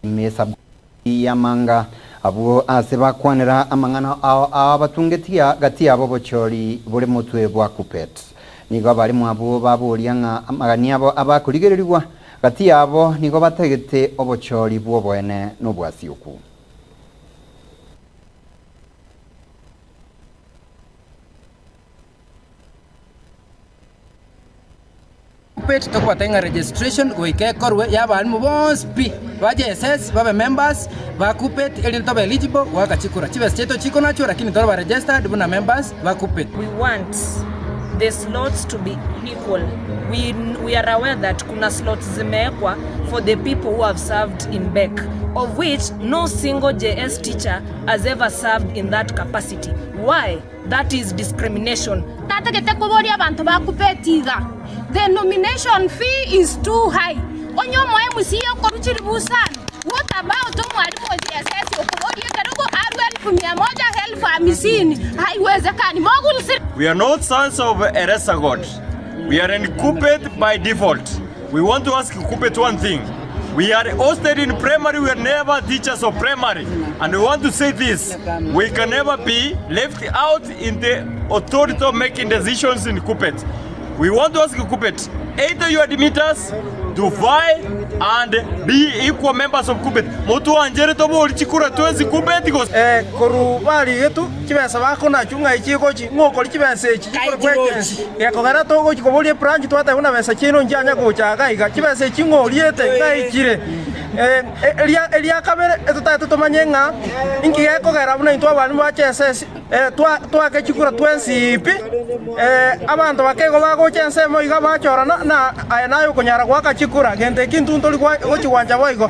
Mesa y'amanga, abwo ase bakwanera amang'ana ao ao abatungetia gati yabo obochori bore motwe bwa Kuppet. Nigo abarimo abwo baboria ng'a amagani abo abakorigererigwa gati yabo nigo batagete obochori bw'oboene nobwasioku. Kuppet tokobata ng'a registration goika ekorwe y'abalimu bonsi pi ba JSS babe members ba Kuppet erinde tobe eligible goaka chikura. Chibesa chiaito chikonachwa lakini tore ba registered buna members ba Kuppet. We want the slots to be equal. We, we are aware that kuna slots zimewekwa for the people who have served in BEC, of which no single JS teacher has ever served in that capacity. Why? That is discrimination. Tatagete koboria abanto ba Kuppet iga, The nomination fee is too high. Onye omo MCA okorwa chilifu isano, what about omwalimu o JSS okoboria ekerogo arwe elfu mia moja, elfu hamsini? Haiwezekani. Mogulsire. We are not sons of a lesser God. We are in Kuppet by default. We want to ask Kuppet one thing. We are hosted in primary, we are never teachers of primary. And we want to say this, we can never be left out in the authority of making decisions in Kuppet. We want to ask Kuppet, either you admit us to vie and be equal members of Kuppet. Motwanjere tobori chikura twensi Kuppet gose. Eh, korwa barigetwe chibesa bakonachwa ng'ai chigochi, ng'o okori chibesa echi chikorokwa egensi? Gekogera togochi koboria ebranch twateba buna besa chiaino nchianya gocha iga iga, chibesa echi ng'o oriete ng'ai chire? Eh, eria eria kabere etotagete tomanye ng'a inki gekogera buna intwe abana ba JSS eh, twa twake chikura twensi pi, eh, abanto bake igo bagocha ensemo iga bachorana na aye naye okonyara goaka chikura, gento eki intwe ntori gochi gwancha boigo.